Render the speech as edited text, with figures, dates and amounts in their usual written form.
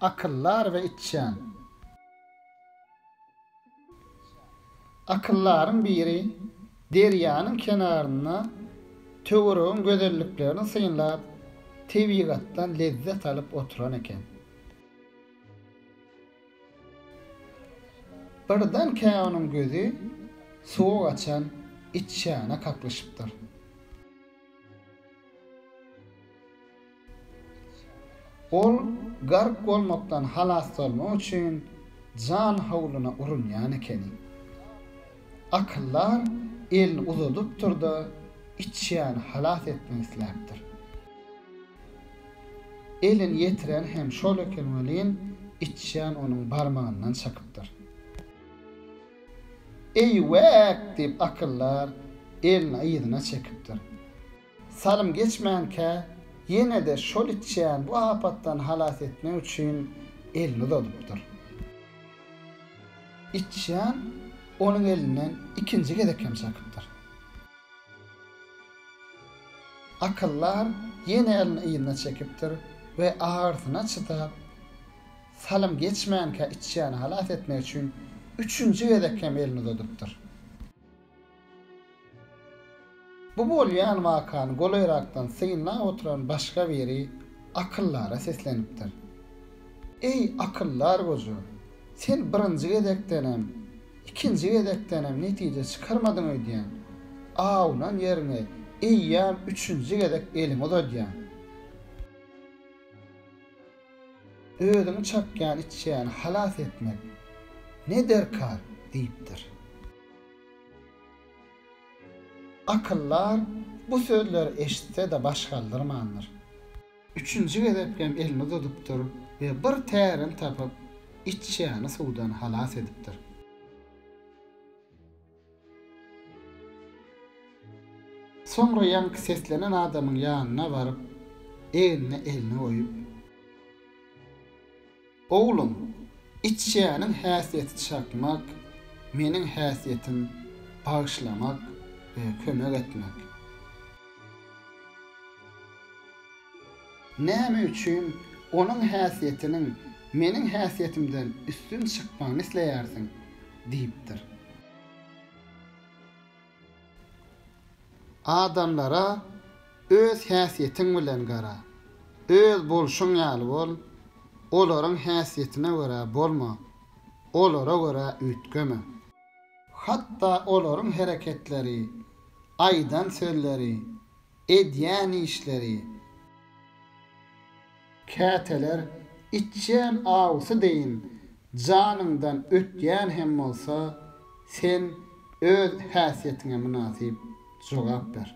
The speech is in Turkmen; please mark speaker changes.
Speaker 1: Akyldar we içýan. Akyldaryň biri derýanyň kenarynda töweregiň gözelliklerini synlap, tebigatdan lezzet alyp oturan eken. Birdenkä onuň gözi suwa gaçan içýana kaklyşypdyr. Ol gark bolmakdan halas bolmak üçin jan howluna urunýan ekeni. Akyldar elini uzadypdyr-da, içýany halas etmek isläpdir. Elini ýetiren hem şol eken welin, içýan onuň barmagyndan çakypdyr. Eý-wäk! diýip akyldar elini yzyna çekipdir. Salym geçmänkä, ýene-de şol içýan bu apatdan halas etmek üçin elini uzadypdyr. Içýan onuň elinden ikinji gezek hem çakypdyr. Akyldar ýene elini yzyna çekipdir we agyrysyna çydap, salym geçmänkä içýany halas etmek üçin üçünji gezek hem elini uzadypdyr. Bu bolýan wakany golaýrakdan synlap oturan başga biri akyldara seslenipdir. Eý, akyldar goja, sen birinji gezekdenem, ikinji gezekdenem netije çykarmadyň öýdýän. Awunan ýeriňe eýýäm üçünji gezek eliňi uzadýaň. Özüňi çakýan içýany halas etmek ne derkar? diýipdir. Akyldar bu sözleri eşitse-de baş galdyrmandyr. Üçünji gezek hem elini uzadypdyr we bir tärini tapyp, içýany suwdan halas edipdir. Soňra ýaňky seslenen adamyň ýanyna baryp, egnine elini goýup. Oglum, içýäniň häsiýeti çakmak, meniň häsiýetim bagyşlamak we kömek etmek. Näme üçin onuň häsiýetiniň meniň häsiýetimden üstün çykmagyny isleýärsiň? diýipdir. Adamlara öz häsiýetiň bilen gara. Öz bolşuň ýaly bol, olaryň häsiýetine görä bolma, olara görä üýtgeme. Hatda olaryň hereketleri, aýdan sözleri, edýän işleri, Käteler içýän awusy deýin janyňdan ötýän hem bolsa, sen öz häsiýetiňe mynasyp jogap ber.